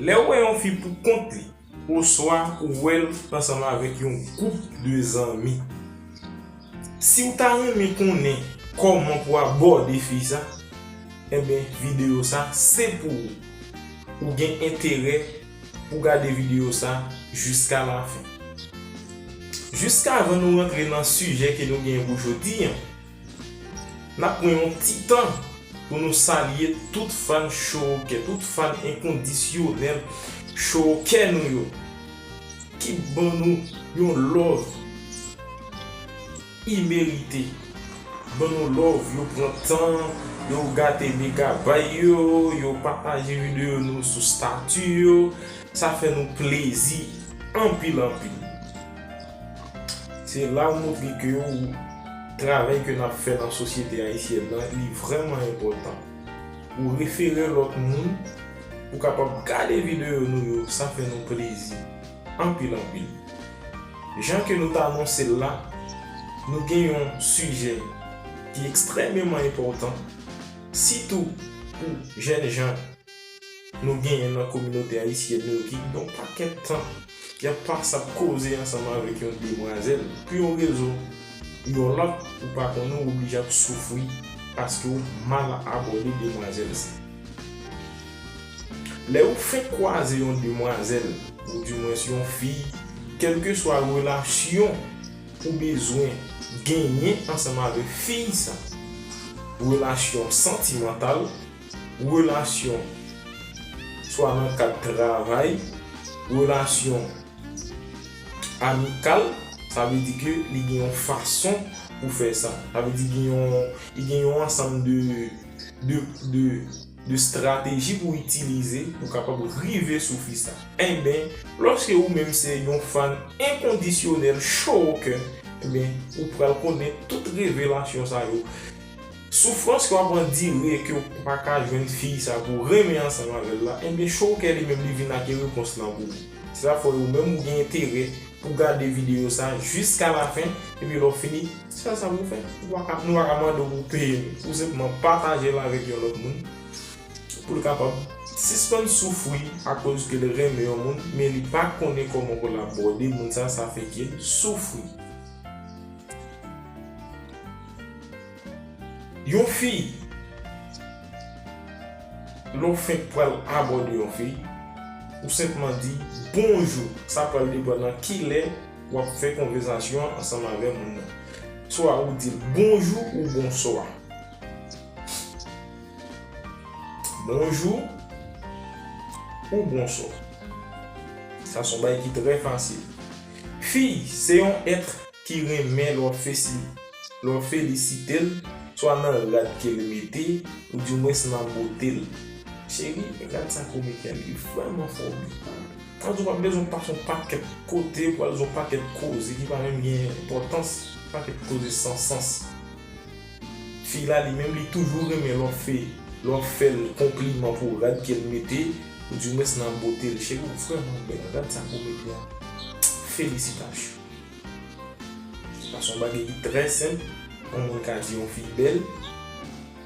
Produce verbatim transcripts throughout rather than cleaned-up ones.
Lè w wè yon fi pou kont li, oswa ou wè l ansanm avèk yon gwoup de zanmi. Si w ta renmen konnen kòman pou w abòde fi sa, enben, videyo sa se pou ou. Ou gen enterè pou w gade videyo sa jiska lafen. Jiskavan nou rantre nan sijè ke nou genyen pou jodi a, n ap pran yon ti tan pou nou salye tout fan Chowkè, tout fan enkondisyonèl Chowkè nou yo, ki ban nou yon love imerite. Ban nou love, yo pran tan, yo gate megabay yo, yo pataje videyo nou sou stati yo. Sa fè nou plezi anpil, anpil. Se la w montre ke w, travay ke n ap fè nan sosyete ayisyèn nan, li vrèman enpòtan. Ou refere lòt moun pou kapab gade videyo nou yo, sa fè nou plezi anpil, anpil. Jan ke nou t anonse l la, nou gen yon sijè ki ekstrèmeman enpòtan, sitou pou jèn jan nou genyen nan kominote ayisyèn nou yo ki gen yon pakèt tan y ap pase ap koze ansanm avèk yon demwazèl. Pou yon rezon, yon lòt, ou pa konnen, ou oblije ap soufri paske w mal abòde demwazèl sa. Lè ou fenk kwaze yon demwazèl, oudimwens yon fi, kèlkeswa relasyon ou bezwen genyen ansanm avèk fi sa, relasyon santimantal, relasyon swa nan kad travay, relasyon amikal, sa vle di ke li gen yon fason pou fè sa. Sa vle di gen yon, li gen yon ansanm de, de, de, de estrateji pou itilize pou kapab rive sou fi sa. Enben, lòske ou menm se yon fan enkondisyonèl Chowkè, enben, ou pral konnen tout revelasyon sa yo. Soufrans ke w ap andire ke w pa ka jwenn fi sa pou w renmen ansanm avè l la, enben, Chowkè li menm li vin ak repons lan pou ou. Se sa fè ou menm ou gen enterè pou w gade videyo sa jiska lafen, epi lè w fini, se sa pou w fè. Ou pa ka, nou pa ka mande w pou w peye nou. Ou senpman pataje l avèk yon lòt moun pou l kapab sispann soufri akoz ke l renmen yon moun, men li pa konnen kòman pou l abòde moun sa, sa fè ke l soufri. Yon fi, lè w fenk pral abòde yon fi, ou senpman di bonjou. Sa pral depann nan kilè w ap fè konvèsasyon an ansanm avè moun nan. Swa ou di l bonjou ou bonswa. Bonjou ou bonswa. Sa se yon bagay ki trè fasil. Fi, se yon èt ki renmen lè w ap fesi-, lè w ap felisite l, swa nan rad ke l mete, oudimwens nan bote l. Cheri, rad sa ke w mete a, li vrèman fè w byen. Sa vle di w p ap bezwen pase yon pakèt kote pou al di yon pakèt koze ki pa menm gen enpòtans, pakèt koze san sans. Fi la, li menm, li toujou renmen lè w ap fè, lè w ap fè l konpliman pou rad ke l mete, oudimwens nan bote l. Cheri, w vrèman bèl, rad sa ke w mete a. Felisitasyon. Sa se yon bagay ki trè senp. Yon moun ka di yon fi bèl.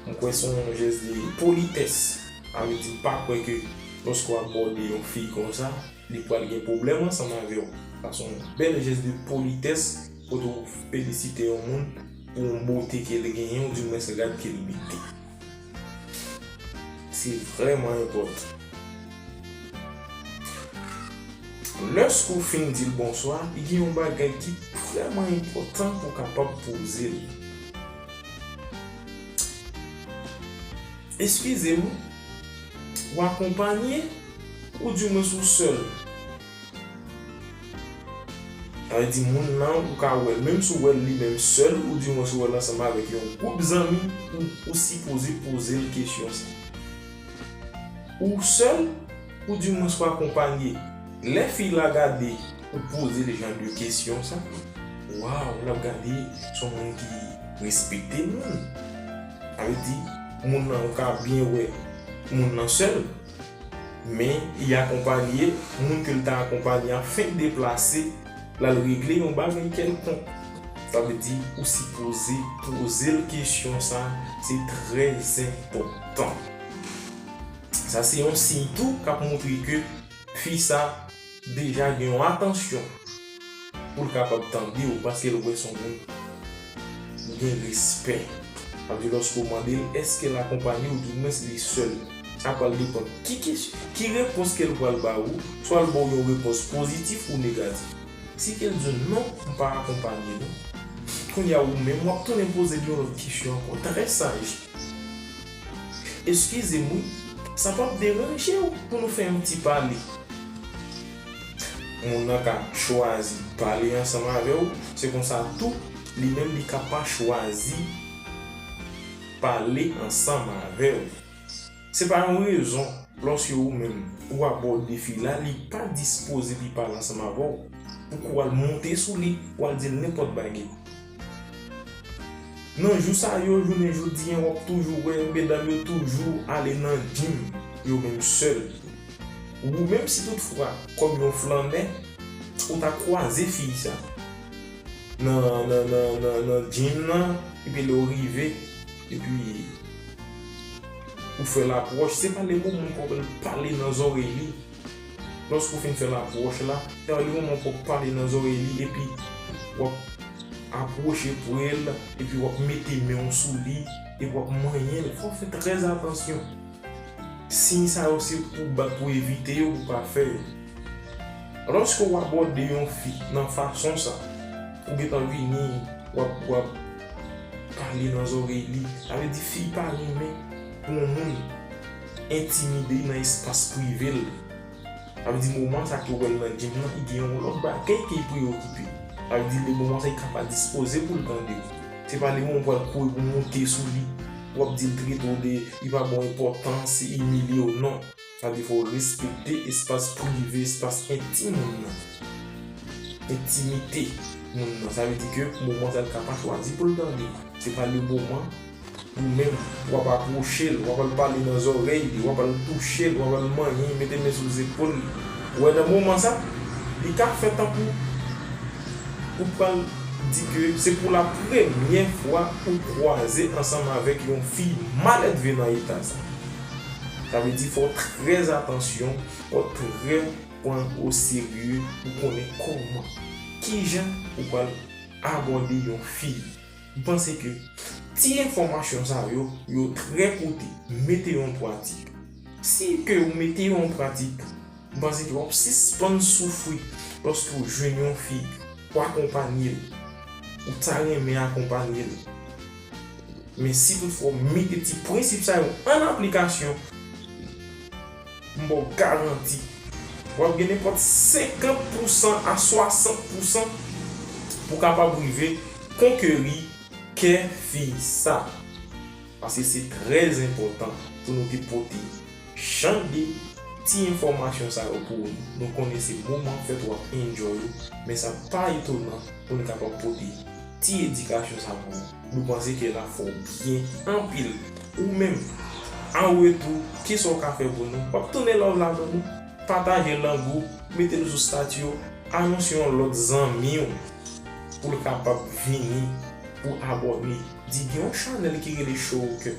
Mwen kwè se yon jès de politès. Sa vle di, m pa kwè ke lòske w abòde yon fi konsa, li pral gen pwoblèm ansanm avè w. Sa se yon bèl jès de politès kote w felisite yon moun pou yon bote ke l genyen, oudimwens rad ke l mete. Se vrèman enpòtan. Lòske w fin di l bonswa, li gen yon bagay ki vrèman enpòtan pou w kapab poze l. Eskize m, ou akonpanye, oudimwens ou sèl? Sa vle di moun nan, ou ka wè l, menm si w wè l li menm sèl, oudimwens ou wè l ansanm avèk yon gwoup zanmi, ou, ou sipoze poze l kesyon sa. Ou sèl, oudimwens ou akonpanye? Lè fi la gade ou poze l jan de kesyon sa, waw, l ap gade se yon moun ki respekte moun. Sa vle di, moun nan, ou ka byen wè moun nan sèl, men li akonpanye, moun ke l ta akonpanye a fenk deplase, l al regle yon bagay kèlkonk. Sa vle di, ou sipoze poze l kesyon sa, se trè enpòtan. Sa se yon siy tou k ap montre ke fi sa deja gen yon atansyon pou l kapab tande w, paske l wè s on moun ou gen respè. Sa vle di, lòske w mande l, èske l akonpanye w, doumwens li sèl. Sa pral depann ki kes-, ki repons ke l pral ba ou, swa l ba w yon repons pozitif ou negatif. Si ke l di w non, m pa akonpanye non, kounye a ou menm w ap tounen poze l yon lòt kesyon ankò, trè saj. Eskize m wi, sa p ap deranje w pou nou fè yon ti pale? Moun nan ka chwazi pale ansanm avè w, se konsa tou, li menm li ka pa chwazi pale ansanm avè w. Se pa yon rezon, lòske ou menm, ou abòde fi la, li pa dispoze pou l pale ansanm avè w, pou ke w al monte sou li, w al di l nenpòt bagay. Nan jou sa yo, jounen jodi a, w ap toujou wè medam yo toujou ale nan gym, yo menm sèl. Ou menm si toutfwa, kòm yon flannè, ou ta kwaze fi sa nan, nan, nan, nan, nan gym nan, epi lè w rive, epi ou fè lapwòch, se pa le moman pou w pale nan zòrèy li. Lòske w fin fè lapwòch la, se pa le moman pou w pale nan zòrèy li, epi w ap apwoche pre l, epi w ap mete men w sou li, epi w ap manyen l. Fò w fè trè atansyon. Siy sa yo se pou bat, pou evite yo, pou pa fè yo. Lòske w abòde yon fi nan fason sa, ou gentan vini, w ap, w ap pale nan zòrèy li, sa vle di fi pa renmen pou yon moun entimide li nan espas prive l. Sa vle di moman sa ke w wè l nan gym nan, li gen yon lòt bagay ke l preyokipe. Sa vle di le moman sa li ka pa dispoze pou l tande w. Se pa le moman pou w al kouri pou w monte sou li, w ap di l trete w de, li pa ba w enpòtans, imilye w, non. Sa vle di fò w respekte espas prive, espas entim moun nan. Entimite moun nan. Sa vle di ke moman sa l ka pa chwazi pou l tande w. Se pa le moman ou menm w ap apwoche l, w ap al pale nan zòrèy li, w ap al touche l, w ap al manyen, mete men sou zepòl li. Ou wè nan moman sa, li ka fè tankou ou pral di ke se pou la premyè fwa ou kwaze ansanm avèk yon fi maledve nan eta sa. Sa vle di fò w trè atansyon, fò w trè pran o serye pou konnen kòman, kijan ou pral abòde yon fi. M panse ke ti enfòmasyon sa yo, yo trè koute, mete yo an pratik. Si ke ou mete yo an pratik, m panse ke w ap sispann soufri lòske w jwenn yon fi, w akonpanye l, ou ta renmen akonpanye l. Men si toutfwa w mete ti prensip sa yo an aplikasyon, m ba w garanti, w ap gen nenpòt senkant pousan a swasant pousan pou w kapab rive konkeri kè fi sa. Paske se trè enpòtan pou nou te pote jan de ti enfòmasyon sa yo pou nou. Nou konnen se moman fèt w ap enjoy ou, men sa pa etonan pou nou kapab pote ti edikasyon sa pou ou. Nou panse ke l ap fè w byen anpil. Ou menm, an retou, kisa w ka fè pou nou? W ap tounen love la ban nou, pataje l nan gwoup, mete l sou stati w, anonse yon lòt zanmi w pou l kapab vini, pou abòne. Di gen yon chanèl ki rele Show Cœur.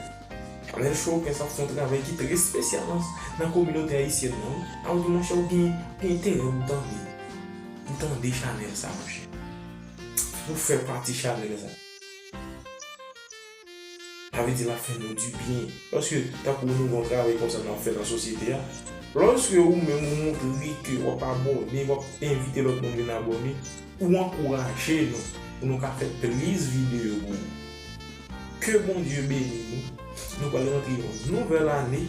Chanèl Show Cœur sa ap fè yon travay ki trè espesyal nan, nan kominote ayisyèn nan, wi. Alò, monchè, ou gen, gen enterè pou tande, pou tande chanèl sa, monchè. Pou fè pati chanèl sa. Sa vle di l ap fè nou dibyen. Paske, tankou nou gen yon travay konsa n ap fè nan sosyete a, lòske ou menm ou montre ke w ap abòne, w ap envite lòt moun vin abòne, ou ankouraje nou pou nou ka fè plis videyo pou ou. Ke Bondye beni nou. Nou pral rantre yon nouvèl ane,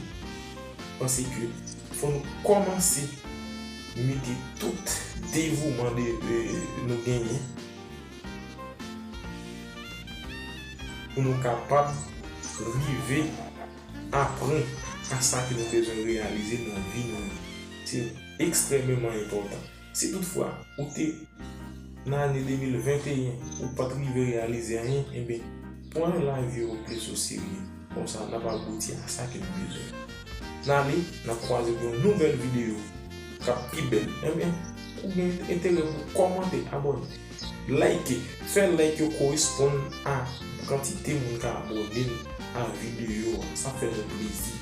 paske fò nou kòmanse mete tout devouman de, de, nou genyen pou nou kapab rive aprann a sa ke nou bezwen reyalize nan vi nou yo. Se ekstrèmeman enpòtan. Si toutfwa ou te nan ane de mil venteyen, ou pa t rive reyalize anyen, enben, pran lavi w plis o serye. Konsa, n ap abouti a sa ke nou bezwen. N ale, n ap kwaze pou yon nouvèl videyo k ap pi bèl. Enben, ou gen enterè pou kòmante, abòne, like. Fè like yo koresponn a kantite moun k abòne a videyo a. Sa fè nou plezi.